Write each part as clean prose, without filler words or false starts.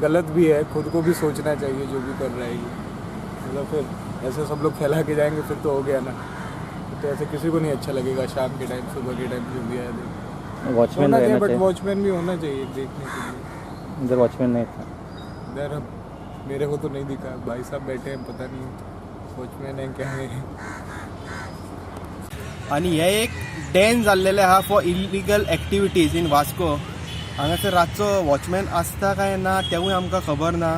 गलत भी है। खुद को भी सोचना चाहिए जो भी कर रहा है ये। मतलब फिर ऐसे सब लोग फैला के जाएंगे, फिर तो हो गया ना। तो ऐसे किसी को नहीं अच्छा लगेगा, शाम के टाइम, सुबह के टाइम जो भी है। वॉचमैन होना चाहिए, रहना बट चाहिए। वॉचमैन भी होना चाहिए देखने के लिए। इधर वॉचमैन नहीं था। इधर अब मेरे को तो नहीं दिखा। भाई साहब बैठे हैं, पता नहीं वॉचमैन है क्या है। आनी हे एक डेन जाल्लेलें आहा for illegal activities in Vasco. हांगासर रातचो वॉचमॅन आसता काय ना तेवूय आमकां खबर ना.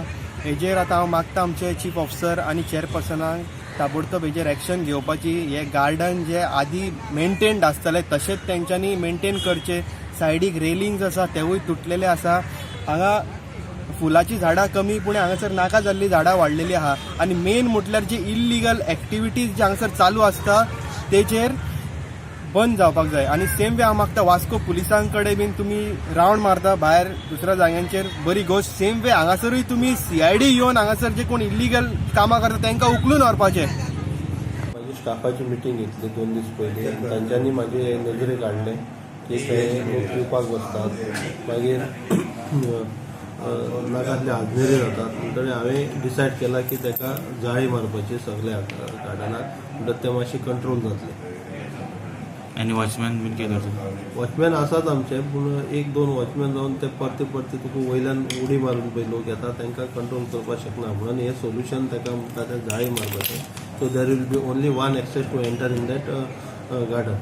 हेजेर आतां हांव मागता आमचे चीफ ऑफिसर आनी चेअरपर्सनाक ताबडतोब हेजेर एक्शन घेवपाची. हे गार्डन जे आदी मेंटेन्ड आसताले, तशेंच तेंच्यांनी मेंटेन करचे. सायडीक रेलिंग्स आसा, तेवूय तुटलेले आसा. हांगा फुलाची झाडां कमी, पूण हांगासर नाका जाल्ली झाडां वाडलेली आहा. आनी मेन म्हटल्यार जी इल्लिगल एक्टिविटीज जे हांगासर चालू आसता, तेजेर बंद जावपाक जाय. आनी सेम वे हांव मागता, वास्को पुलिसां कडेन बीन तुमी रावंड मारता भायर दुसऱ्या जाग्यांचेर, बरी गोश्ट. सेम वे हांगासरूय तुमी सीआयडी येवन हांगासर जे कोण इल्लिगल कामां करता तांकां उखलून व्हरपाचें. माझी स्टाफाची मिटींग घेतली 2 दीस पयलीं आनी तांच्यांनी म्हाजे नजरेक हाडलें की थंय लोक पिवपाक बसतात, मागीर नाका आजनेरी जातात. म्हणटकीर हांवें डिसायड केलां की ताका जाळी मारपाची सगल्या गार्डनाक, म्हणटकीर तें मातशें कंट्रोल जातलें. आनी वॉचमॅन बीन कितें करता? वॉचमॅन आसात आमचे, पूण एक दोन वॉचमॅन जावन ते परते परते तुका वयल्यान उडी मारून पळय लोक येता, तांकां कंट्रोल करपाक शकना. म्हणून हें सोल्युशन ताका म्हणटा तें जाळी मारपाचें, so there will be only one access to enter in that garden.